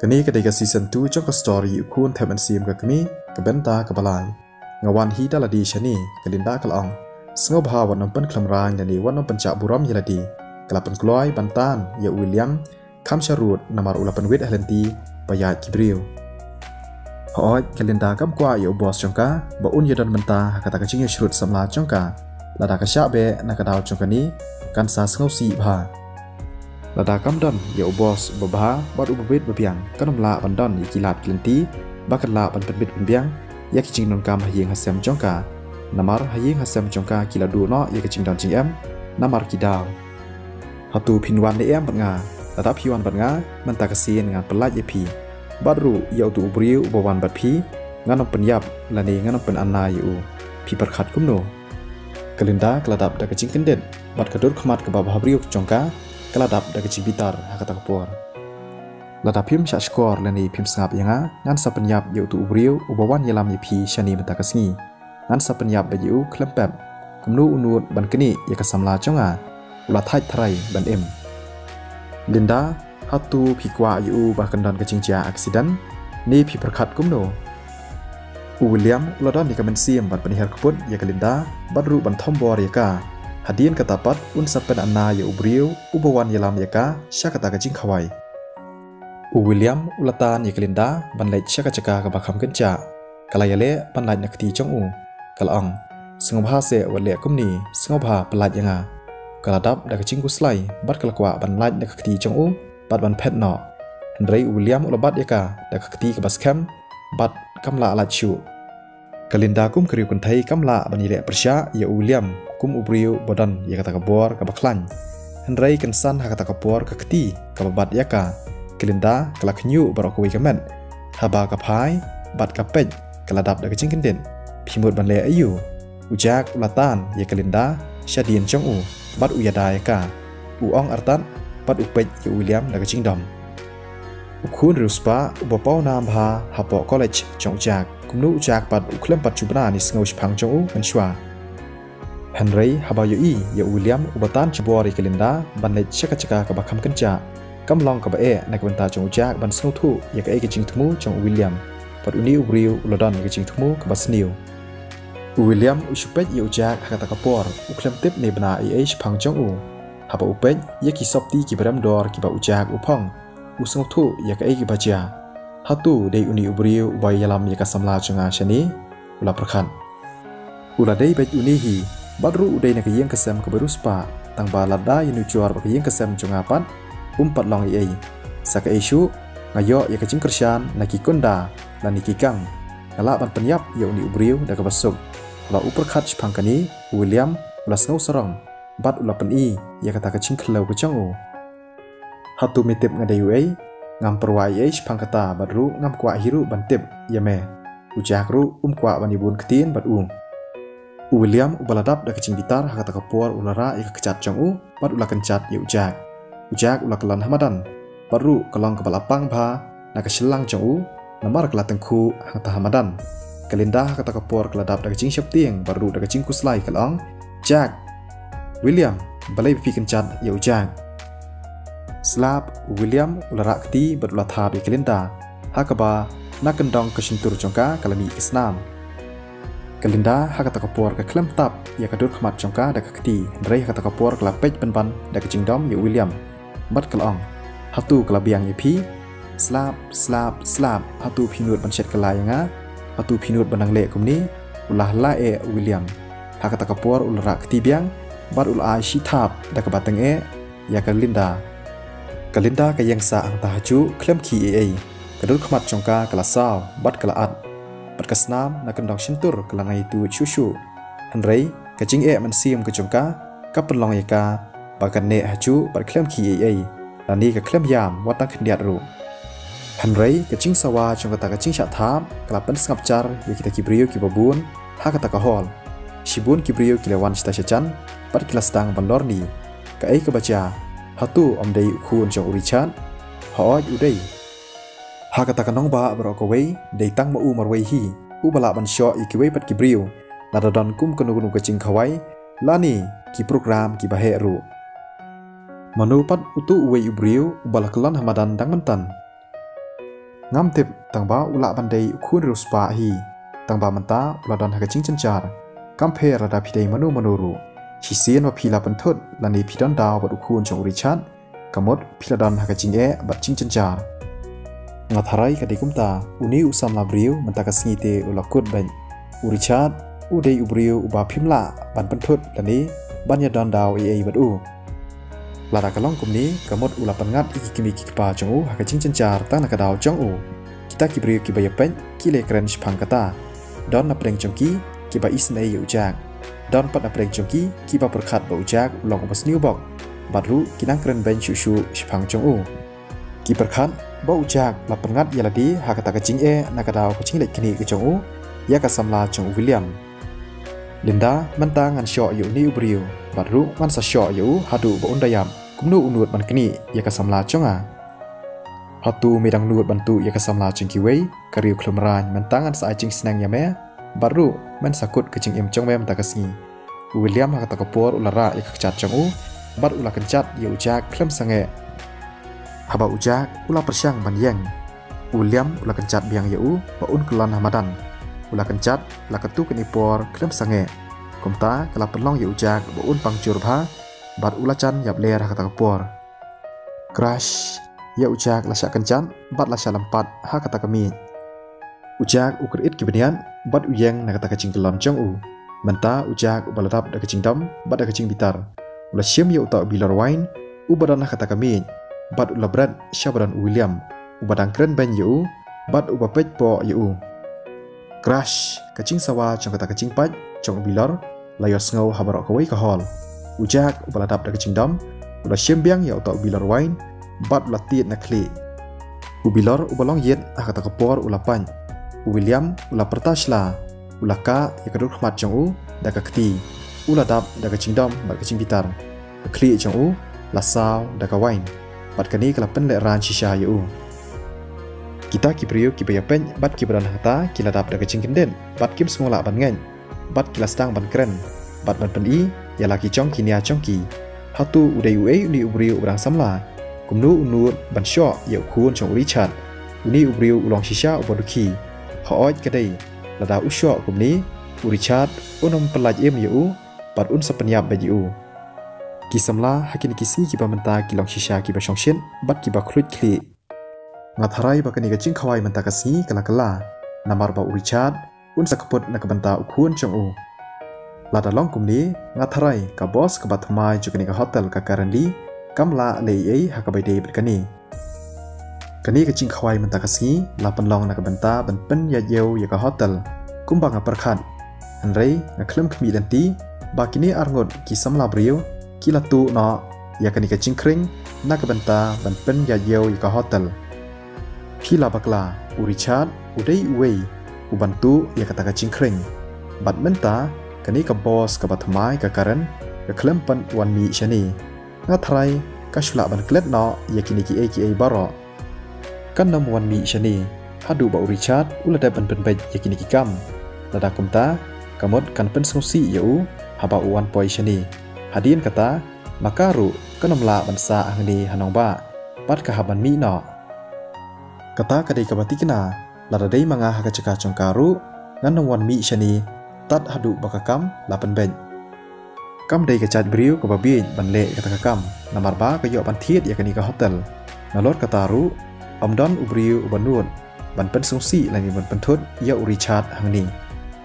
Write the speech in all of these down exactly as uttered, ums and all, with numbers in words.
Kane ka dei ka season two jong ka story U Khun Thep Mynsiem ka Kmie, ka bynta kaba lai. Nga wan hi da lade shane, ka Linda ka la ong. Sngewbha wat nym pynkhlem rang lane wat nym pynshah burom ïa lade. Ka la pynkloi ban tan ïa u William, kham sharud namar u la pynwit ha lynti ba ïaid ki briew. Hooid, ka Linda kam kwah ïa u boss jong ka ba un ïadon bynta ha kata ka jingïasyrut samla jong ka. Lada ka shah beh na ka daw jong kane, kan sa sngewsih bha. Lada kam don ïa u boss uba bha bad uba bit ba biang, kan ym lah ban don ïa ki lad ki lynti ba kan lah ban pynbit pynbiang ïa ki jingdonkam ha ïing ha sem jong ka. Namar ha ïing ha sem jong ka ki la duh noh ïa ka jingdon jingem namar ki daw. Hato phin wan ne em bad nga? Lada phi wan bad nga, mynta ka sien ngan pyllait ïa phi. Bad ruh ïa uto u briew uba wan bad phi, ngan ym pynïap lane ngan ym pynanna ïa u. Phi pyrkhat kumno? Ka Linda ka la dap da ka jingkyndit bad ka dur khmat kaba bhabriew jong ka, ka la dap da ka jingbitar ha kata ka por. Lada phim shah shkor lane phim sngap ïa nga, ngan sa pynïap ïa uto u briew uba wan ïalam ïa phi shane mynta ka sngi. Ngan sa pynïap beit ïa u khlem pep. Kumno u nud ban knieh ïa ka samla jong nga? U la thait tharai ban im. Linda, hato phi kwah ïa u ba kan don ka jingjia accident? Ne phi pyrkhat kumno? U William u la don ïa ka mynsiem ban pynhiar kput ïa ka Linda bad ruh ban thombor ïa ka. Hadien kata pat un sa pynanna ïa u briew uba wan ïalam ïa ka sha kata ka jingkhawai. U William u la tan ïa ka Linda ban leit sha ka jaka kaba kham kynjah. Ka la ïaleh ban lait na ka kti jong u. Ka la ong, sngewbha seh wat leh kumne, sngewbha pyllait ïa nga. Ka la dap da ka jingkhuslai bad ka la kwah ban lait na ka kti jong u bad ban phet noh. Hynrei u William u la bat ïa ka da ka kti kaba skhem bad kam lah lait shuh. Ka Linda kum ka riewkynthei kam lah ban ïaleh pyrshah ïa u William kum u briew ba don ïa kata ka bor kaba khlaiñ. Hynrei kynsan ha kata ka por ka kti kaba bat ïa ka, ka Linda ka la khñiuh baroh kawei ka met. Haba ka phai bad ka peit, ka la dap da ka jingkyndit. Phi mut ban leh aïu? U Jack u la tan ïa ka Linda shadien jong u bad u ïada ïa ka. U ong artat bad u peit ïa u William da ka jingdom. U khun riewspah uba paw nam bha hapoh college jong u Jack. Kumno u Jack pat u khlem pat ju bna ne sngew shaphang jong u mynshuwa. Hynrei haba ïohi ïa u William uba tan jubor ïa ka Linda ban leit sha ka jaka kaba kham kynjah, kam long kaba eh na ka bynta jong u Jack ban sngewthuh ïa kaei ka jingthmu jong u William. Bad une u briew u la don ïa ka jingthmu kaba sniew. U William u shu peit ïa u Jack ha kata ka por, u khlem tip ne bna ei ei shaphang jong u. Haba u peit ïa ki sopti kiba rem dor kiba u Jack u phong, u sngewthuh ïa kaei kaba jia. Hato dei une u briew uba ïalam ïa ka samla jong nga shane? U la pyrkhat. U la dei beit une hi, bad ruh u dei na ka ïing ka sem kaba riewspah, tangba lada ïanujor bad ka ïing ka sem jong nga pat, um pat long ei ei. Sa kaei shuh, nga ïoh ïa ka jingkyrshan na ki kynda lane ki gang. Nga lah ban pynïap ïa une u briew da kaba suk. Haba u pyrkhat shaphang kane, u William u la sngew sarong bad u la pyni ïa kata ka jingkhlaw ka jong u. Hato me tip nga dei uei? Ngam pyrwa ei ei shaphang kata bad ruh ngam kwah hi ruh ban tip ïa me. U Jack ruh um kwah ban ïabun ktien bad u. U William uba la dap da ka jingbitar ha kata ka por u la rah ïa ka kjat jong u bad u la kynjat ïa u Jack. U Jack u la kyllon ha madan bad ruh ka long kaba la pang bha na ka shyllangh jong u, namar ka la tyngkhuh hangta ha madan. Ka Linda ha kata ka por ka la dap da ka jingsheptieng bad ruh da ka jingkhuslai ka la ong, Jack! William, balei ba phi kynjat ïa u Jack? Slap, u William u la rah kti bad u la thap ïa ka Linda, ha kaba na kyndong ka shyntur jong ka ka la mih ka snam. Ka Linda ha kata ka por ka khlem tap ïa ka dur khmat jong ka da ka kti, hynrei ha kata ka por ka la peit pynban da ka jingdom ïa u William. Bad ka la ong, hato ka la biang ïa phi? Slap, slap, slap, hato phi nud ban shet kylla ïa nga? Hato phi nud ban nang leh kumne? U la hla eh u William. Ha kata ka por u la rah kti biang bad u la ai shi thap da kaba tyngeh ïa ka Linda. Ka Linda ka ïeng sah hangta hajuh khlem khie ei ei. Ka dur khmat jong ka ka la saw bad ka la at. Bad ka snam na kyndong shyntur ka la nai tuid shuh shuh. Hynrei ka jingeh mynsiem ka jong ka ka pynlong ïa ka ba kan neh hajuh bad khlem khie ei ei, lane ka khlem ïam wat tang khyndiat ruh. Hynrei ka jingsawa jong kata ka jingshah thap ka la pynsngap jar ïa kita ki briew kiba bun ha kata ka hall. Shibun ki briew ki la wan shata shajan bad ki la sdang ban lorni. Kaei kaba jia? Hato ym dei u khun jong u Richard? Hooid u dei. Ha kata ka nongbah baroh kawei dei tang ma u marwei hi uba lah ban shoh ïa kiwei pat ki briew lada don kum kano kano ka jingkhawai lane ki program kiba heh ruh. Mano pat uto uwei u briew uba la kyllon ha madan dang mynta? Ngam tip tang ba u lah ban dei u khun riewspah hi, tang ba mynta u la don ha ka jingjynjar. Kam pher lada phi dei mano mano ruh, shisien ba phi la pynthut lane phi don daw bad u khun jong u Richard, ka mut phi la don ha ka jingeh bad jingjynjar. Nga tharai ka dei kumta, une u samla briew mynta ka sngi te u la kut beit. U Richard u dei u briew uba phim lah ban pynthut lane ban ïadon daw ei ei bad u. Lada ka long kumne, ka mut u la pynngat ïa ki kmie ki kpa jong u ha ka jingjynjar tang na ka daw jong u. Kita ki briew kiba ïapeit ki leh kren shaphang kata. Don na pdeng jong ki kiba isynei ïa u Jack. Don pat na pdeng jong ki kiba pyrkhat ba u Jack u long uba sniew bok, bad ruh ki nang kren beiñ shuh shuh shaphang jong u. Ki pyrkhat ba u Jack la pynngat ïa lade ha kata ka jingeh na ka daw ka jingleit knieh ka jong u ïa ka samla jong u William. Lynda, mynta ngan shoh ïa une u briew, bad ruh ngan sa shoh ïa u haduh ba un da ïap. Kumno u nud ban knieh ïa ka samla jong nga? Hato me dang nud ban tuh ïa ka samla jong kiwei? Ka riew khlem rain, mynta ngan sa ai jingsneng ïa me, bad ruh men sa kut ka jingim jong me mynta ka sngi. U William ha kata ka por u la rah ïa ka kjat jong u, bad u la kynjat ïa u Jack khlem sangeh. Haba u Jack u la pyrshang ban ïeng, u William u la kynjat biang ïa u ba un kyllon ha madan. U la kynjat la katto katne por khlem sangeh. Kumta ka la pynlong ïa u Jack ba un pang jur bha, bad u la jan ïap ler ha kata ka por. Crash! Ïa u Jack la shah kynjat bad la shah lympat ha kata ka miej. U Jack u kyrit ki bniat bad u ïeng na kata ka jingkyllon jong u. Mynta u Jack uba la dap da ka jingdom bad da ka jingbitar, u la shim ïa uta u bilor wain uba don ha kata ka miej, bad u la bret sha ba don u William, uba dang kren beiñ ïa u bad uba peit poh ïa u. Crash! Ka jingsawa jong kata ka jingpait jong u bilor la ïohsngew ha baroh kawei ka hall. U Jack uba la dap da ka jingdom u la shim biang ïa uta u bilor wain bad u la tied na khlieh. U bilor uba long ïit ha kata ka por u la pait. U William u la pyrta shla, u la kah ïa ka dur khmat jong u da ka kti. U la dap da ka jingdom bad ka jingbitar. Ka khlieh jong u la saw da ka wain, bad kane ka la pynlehrain shisha ïa u. Kita ki briew kiba ïapeit bad kiba don hangta ki la dap da ka jingkyndit bad kim sngewlah ban ngeit, bad ki la sdang ban kren bad ban pyni ïa la ki jong ki nia jong ki. Hato u dei uei une u briew uba dang samla? Kumno u nud ban shoh ïa u khun jong u Richard? Une u briew u long shisha uba dukhi. Hooid ka dei, lada u shoh kumne, u Richard un ym pyllait im ïa u bad un sa pynïap beit ïa u. Ki samla ha kine ki sngi kiba mynta ki long shisha kiba shongshit bad kiba khluit khlieh. Nga tharai ba kane ka jingkhawai mynta ka sngi ka la kylla, namar ba u Richard un sa kyput na ka bynta u khun jong u. Lada long kumne, nga tharai ka boss kaba thymmai jong kane ka hotel, ka Karen Lee, kam lah leh ei ei ha kaba ïadei bad kane. Kane ka jingkhawai mynta ka sngi la pynlong na ka bynta ban pynïaid ïew ïa ka hotel, kumba nga pyrkhat. Hynrei nga khlem khmih lynti ba kine arngut ki samla briew ki la tuh noh ïa kane ka jingkhring na ka bynta ban pynïaid ïew ïa ka hotel. Phi la bakla, u Richard u dei uwei uban tuh ïa kata ka jingkhring. Bad mynta kane ka boss kaba thymmai, ka Karen, ka khlem pat wan mih shane. Nga tharai ka shu lah ban klet noh ïa kine kiei kiei baroh. Kan ym wan mih shane haduh ba u Richard u la dep ban pynbeit ïa kine ki kam. Lada kumta, ka mut kan pynsngewsih ïa u haba u wan poi shane. Hadien kata, ma ka ruh kan ym lah ban sah hangne ha nongbah, bad ka hap ban mih noh. Kata ka dei kaba thikna, lada dei ma nga ha ka jaka jong ka ruh, ngan ym wan mih shane tad haduh ba ka kam la pynbeit. Kam dei ka jait briew kaba bieit ban leh ïa kata ka kam, namar ba ka ïoh ban thied ïa kane ka hotel. Nalor kata ruh, ym don u briew uba nud ban pynsngewsih lane ban pynthut ïa u Richard hangne.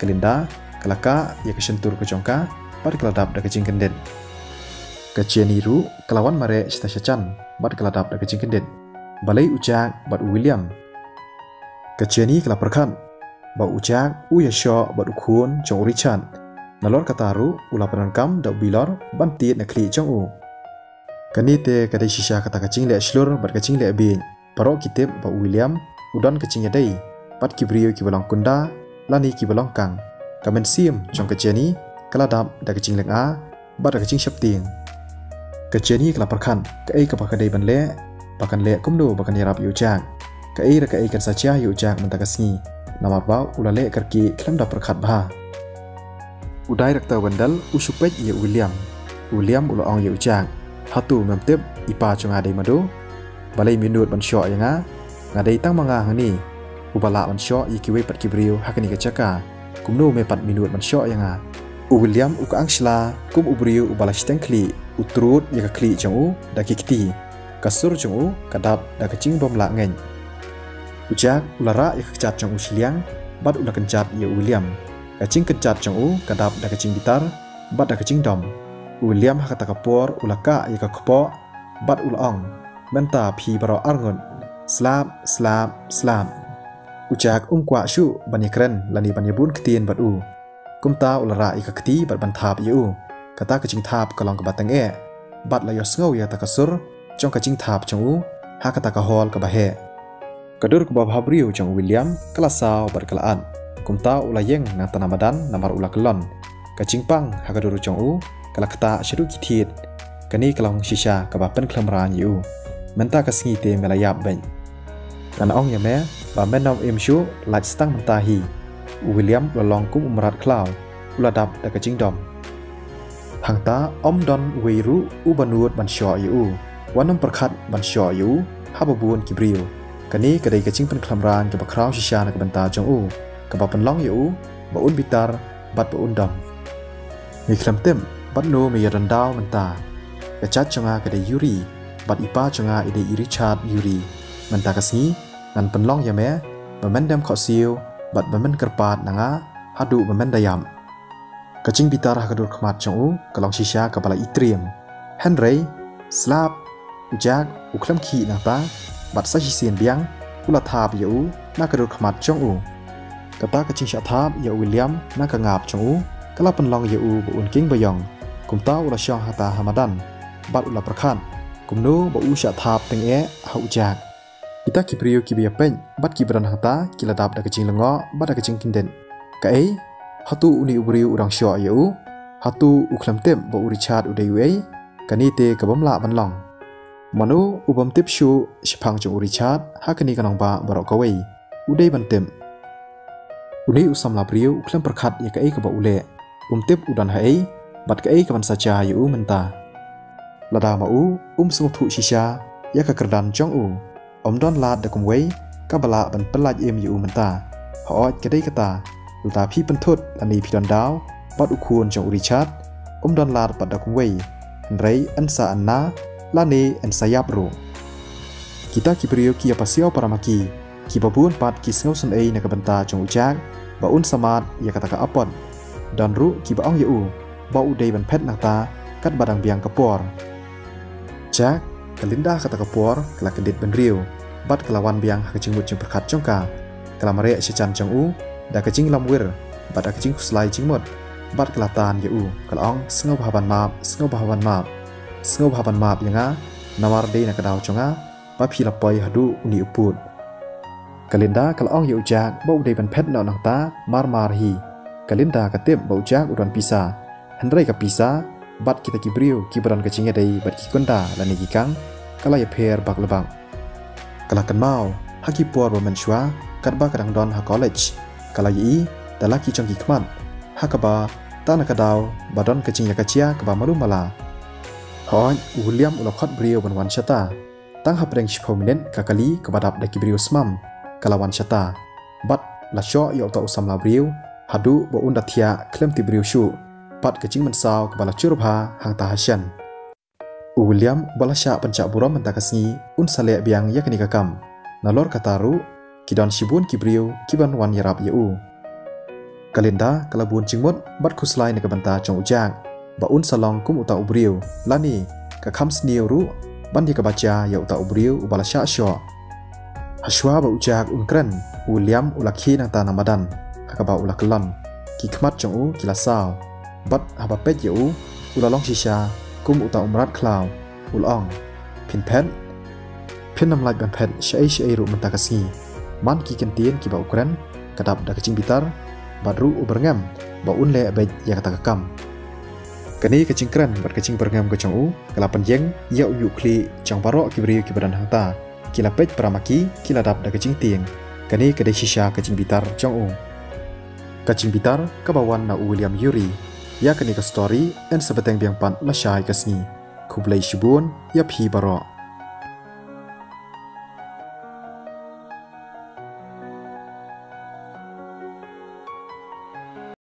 Ka Linda ka la kah ïa ka shyntur ka jong ka bad ka la dap da ka jingkyndit. Ka Jenny ruh ka la wan mareh shata shajan bad ka la dap da ka jingkyndit. Balei u Jack bad u William? Ka Jenny ka la pyrkhat ba u Jack u ïashoh bad u khun jong u Richard. Nalor kata ruh u la pyndonkam da u bilor ban tied na khlieh jong u. Kane te ka dei shisha kata ka jingleh shlur bad ka jingleh bieit. Baroh ki tip ba u William u don ka jingïadei bad ki briew kiba long kunda lane kiba long kang. Ka mynsiem jong ka Jenny ka la dap da ka jinglynga bad da ka jingsheptieng. Ka Jenny ka la pyrkhat kaei kaba ka dei ban leh, ba kan leh kumno ba kan ïarap ïa u Jack. Kaei re kaei kan sa jia ïa u Jack mynta ka sngi, namar ba u la leh kyrkieh khlem da pyrkhat bha. U director Wendell u shu peit ïa u William. U William u la ong ïa u Jack, hato mem tip i pa jong nga dei mano? Balei me nud ban shoh ïa nga? Nga dei tang ma nga hangne uba lah ban shoh ïa kiwei pat ki briew ha kane ka jaka. Kumno me pat me nud ban shoh ïa nga? U William u ka angshla kum u briew uba la shiteng khlieh, u trud ïa ka khlieh jong u da ki kti. Ka sur jong u ka dap da ka jingbym lah ngeit. U Jack u la rah ïa ka kjat jong u shiliang bad u la kynjat ïa u William. Ka jingkynjat jong u ka dap da ka jingbitar bad da ka jingdom. U William ha kata ka por u la kah ïa ka kpoh bad u la ong, "Mynta phi baroh arngut, slap, slap, slap." U Jack um kwah shuh ban ïakren lane ban ïabun ktien bad u. Kumta u la rah ïa ka kti bad ban thap ïa u. Kata ka jingthap ka long kaba tyngeh bad la ïohsngew ïa kata ka sur jong ka jingthap jong u ha kata ka hall kaba heh. Ka dur kaba bhabriew jong u William ka la saw bad ka la at. Kumta u la ïeng nangta na madan namar u la kyllon. Ka jingpang ha ka dur jong u ka la ktah shaduh ki thied. Kane ka long shisha kaba pynkhlem rain ïa u. "Mynta ka sngi te me la ïap beit. Ngan ong ïa me ba men ym im shuh, lait sa tang mynta hi." U William u la long kum u mrad khlaw, u la dap da ka jingdom. Hangta ym don uwei ruh uba nud ban shoh ïa u. Wat nym pyrkhat ban shoh ïa u ha ba bun ki briew. Kane ka dei ka jingpynkhlem rain kaba khraw shisha na ka bynta jong u, kaba pynlong ïa u ba un bitar bad ba un dom. "Me khlem tip bad no me ïa don daw mynta. Ka jait jong nga ka dei Yuri bad i pa jong nga i dei i Richard Yuri. Mynta ka sngi ngan pynlong ïa me ba men dem khohsiew bad ba men kyrpad na nga haduh ba men da ïap." Ka jingbitar ha ka dur khmat jong u ka long shisha kaba la itriem. Hynrei, slap, u Jack u khlem khih nangta bad sa shisien biang u la thap ïa u na ka dur khmat jong u. Kata ka jingshah thap ïa u William na ka ngap jong u ka la pynlong ïa u ba un king ba ïong. Kumta u la shong hangta ha madan bad u la pyrkhat kumno ba u shah thap tyngeh ha u Jack. Kita ki briew kiba ïapeit bad kiba don hangta ki la dap da ka jinglyngngoh bad da ka jingkyndit. Kaei? Hato une u briew u dang shoh ïa u? Hato u khlem tip ba u Richard u dei uei? Kane te ka bym lah ban long. Mano u bym tip shuh shaphang jong u Richard ha kane ka nongbah baroh kawei? U dei ban tip. Une u samla briew u khlem pyrkhat ïa kaei kaba u leh. Um tip u don haei bad kaei kaban sa jia ïa u mynta. Lada ma u um sngewthuh shisha ïa ka kyrdan jong u, um don lad da kumwei kaba lah ban pyllait im ïa u mynta. Hooid, ka dei kata, lada phi pynthut lane phi don daw bad u khun jong u Richard, um don lad pat da kumwei. Hynrei yn sa anna lane yn sa ïap ruh. Kita ki briew ki ïa pasiaw para ma ki, kiba bun pat ki sngewsynei na ka bynta jong u Jack ba un sa mad ïa kata ka apot. Don ruh kiba ong ïa u ba u dei ban phet nangta katba dang biang ka por. Jack, ka Linda kata ka por ka la kyndit bynriew bad ka la wan biang ha ka jingmut jingpyrkhat jong ka. Ka la mareh sha jan jong u da ka jinglamwir bad da ka jingkhuslai jingmut bad ka la tan ïa u, ka la ong, "Sngewbha ban map, sngewbha ban map. Sngewbha ban map ïa nga, namar dei na ka daw jong nga ba phi la poi haduh une u pud." Ka Linda ka la ong ïa u Jack ba u dei ban phet noh nangta mar mar hi. Ka Linda ka tip ba u Jack u don pisa. Hynrei ka pisa bad kita ki briew kiba don ka jingïadei bad ki kynda lane ki kang ka la ïapher bak la bak. Ka la kynmaw ha ki por ba mynshuwa katba ka dang don ha college, ka la ïohi da la ki jong ki khmat ha kaba tang na ka daw ba don ka jingïakajia kaba malu mala. Hooid, u William u la khot briew ban wan shata. Tang hapdeng shiphew minit ka kali kaba dap da ki briew smam ka la wan shata bad la shoh ïa uta u samla briew haduh ba un da thiah khlem tip briew shuh bad ka jingmynsaw kaba la jur bha hangta ha shen. U William uba la shah pynjah burom mynta ka sngi un sa leh biang ïa kane ka kam. Nalor kata ruh ki don shibun ki briew kiban wan ïarap ïa u. Ka Linda ka la bun jingmut bad khuslai na ka bynta jong u Jack ba un sa long kum uta u briew lane ka kham sniew ruh ban ïa kaba jia ïa uta u briew uba la shah shoh. Hashwa ba u Jack un kren, u William u la khie nangta na madan ha kaba u la kyllon. Ki khmat jong u ki la saw bad haba peit ïa u, u la long shisha kum uta u mrad khlaw. U la ong, "Phin phet? Phin ym lah ban phet shaei shaei ruh mynta ka sngi." Man ki kyntien kiba u kren ka dap da ka jingbitar bad ruh u byrngem ba un leh beit ïa kata ka kam. Kane ka jingkren bad ka jingbyrngem ka jong u ka la pynïeng ïa u ïuhkhlieh jong baroh ki briew kiba don hangta. Ki la peit para ma ki, ki la dap da ka jingtieng. Kane ka dei shisha ka jingbitar jong u. Ka jingbitar kaba wan na u William Ury. Ïa kane ka story yn sa bteng biang pat lashai ka sngi. Khublei shibun ïa phi baroh.